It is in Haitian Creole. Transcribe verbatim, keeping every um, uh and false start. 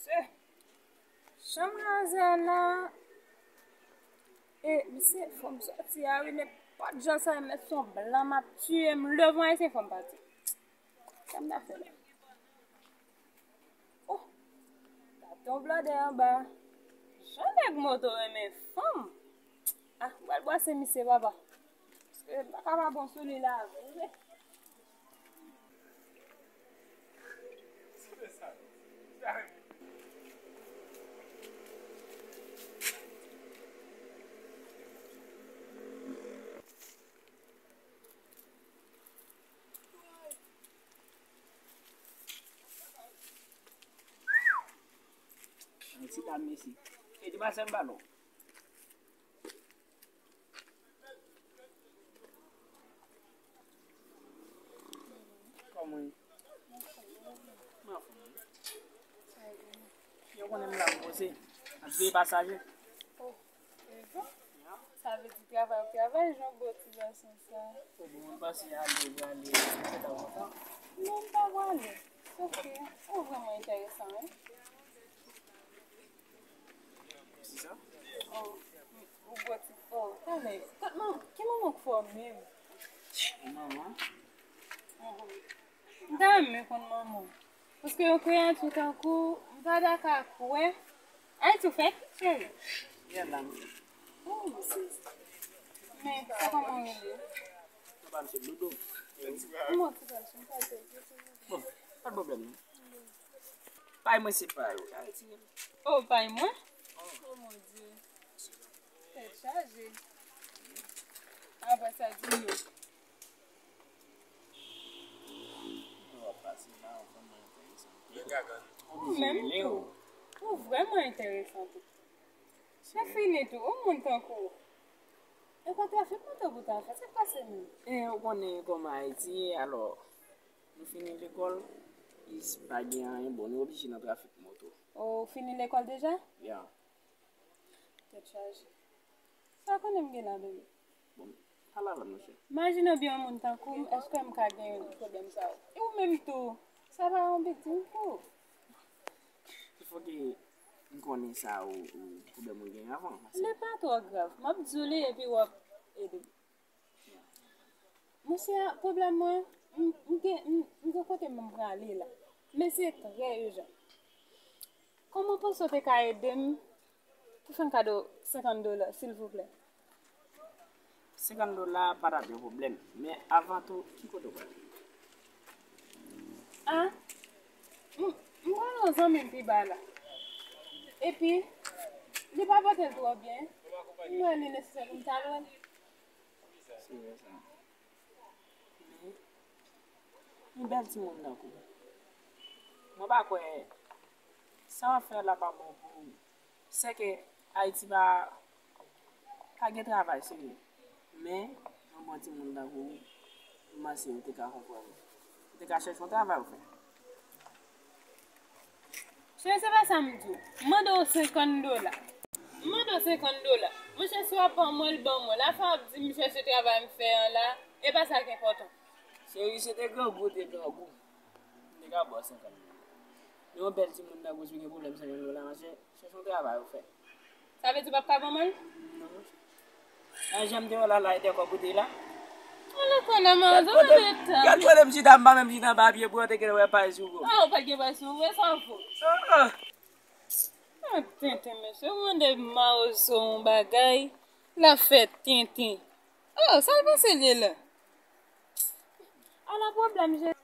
Se chanm manzè la. E misye fè m sòti a wi, nenpòt jan sa, mèt se yon blan m ap tiye m. Leve yon ayisyen, fò m pati. Sa m ta fè la? Oh, gade yon blòdè anba. Jan nèg moto renmen fanm. Ah, m pral bwase misye, papa. Paske m pa ka pa bon sou li la vre. Ti dam isi. E di pa sèm balon. Kòman ye? Mwen anfòm wi. Yo konnen m la m poze. Ap veye pasaje. Oh, e bon? Sa vle di travay, w travay, jan gwo ti gason sa. Ou bon, mwen pase ale, prale, mwen fè ta kontan. Non, m pa prale. Sòf ke ou vrèman enteresan, wi. Kisa? Oh, ou gwo ti, oh, talè. Kot man, ki manman k fè w menm? Manman? Mhm. M ta renmen konn manman w. Paske yon kreyati tankou w, m pa ta ka kwè. Ayiti w fèt, cheri? Yè la m fèt. Oh, sis. Men, sa kòman w rele? Papa m se Dodo. Kòman w ti pase? M pa te. Bon, pa de pwoblèm non. Pay mwen se pay ou. Ayiti. Oh, pay mwen? Oh, mon Dieu. Tèt chaje. Apre sa, di nou. Ou menm tou. Ou vrèman enteresan tou. Se fini tou, yon moun tankou ou. E pa trafik moto pou ta fè, sa k pase menm? E ou konnen kòman Ayiti ye, alò, nou fini lekòl, is pa gen anyen, bon, nou oblije nan trafik moto. Ou fini lekòl deja? Ya. Tèt chaje. Sa w konnen m gen la, bebe? Bon, pale avè m, monchè. Imajine w byen yon moun tankou m, èske m ka gen pwoblèm sa yo? E ou menm tou, sa pa yon big deal pou ou? Il faut que m konnen sa ou, ou pwoblèm ou gen avan. Li pa twò grav. M ap di w li epi w ap ede m. Monchè, pwoblèm mwen, m, m gen, m, m gen kote m prale la. Men se trè ijan. Kòman w panse w te ka ede m pou fè m kado senkant dola, silvouplè? Senkant dola pa t ap yon pwoblèm. Men avan tou, ki kote w prale? Ah, m, m prale yon zanmi m pi ba la. Epi, li pa pote l twò byen. M wè li nesesè pou m t al wè l. Se vre sa. Men, yon bèl timoun tankou w. Mwen pa kwè sa w ap fè la pa bon pou ou. Sèke Ayiti pa, pa gen travay serye. Men, yon bon timoun tankou ou, m panse ou te ka konprann. Ou te ka chèche yon travay ou fè. Cheri, se pa sa m di w. M mande w senkant dola. M mande w senkant dola. Monchè, si w ap ban mwen l, ban mwen l. Afè w ap di m chèche travay m fè an la, e pa sa k enpòtan. Cheri, se te grangou, te grangou. M te ka ba w senkant dola. Men yon bèl timoun nan gwo sou gen pwoblèm senkant dola, monchè. Chèche yon travay ou fè. Sa vle di w p ap ka ban mwen l? Non, monchè. Nan jan m te wè w la, la, e de kòb ou te la. Ala kòlè manzè, ou de tan. Gad kote m chita, m pa menm chita anba pye pou yo te gen wè pay sou ou. Ah, ou pa t gen pay sou ou, e sa fo. Ah, ah. Ah, tenten, mesye, ou mande Mawozo yon bagay, l ap fè tenten. Oh, sa l panse l ye la? Ala pwoblèm, je.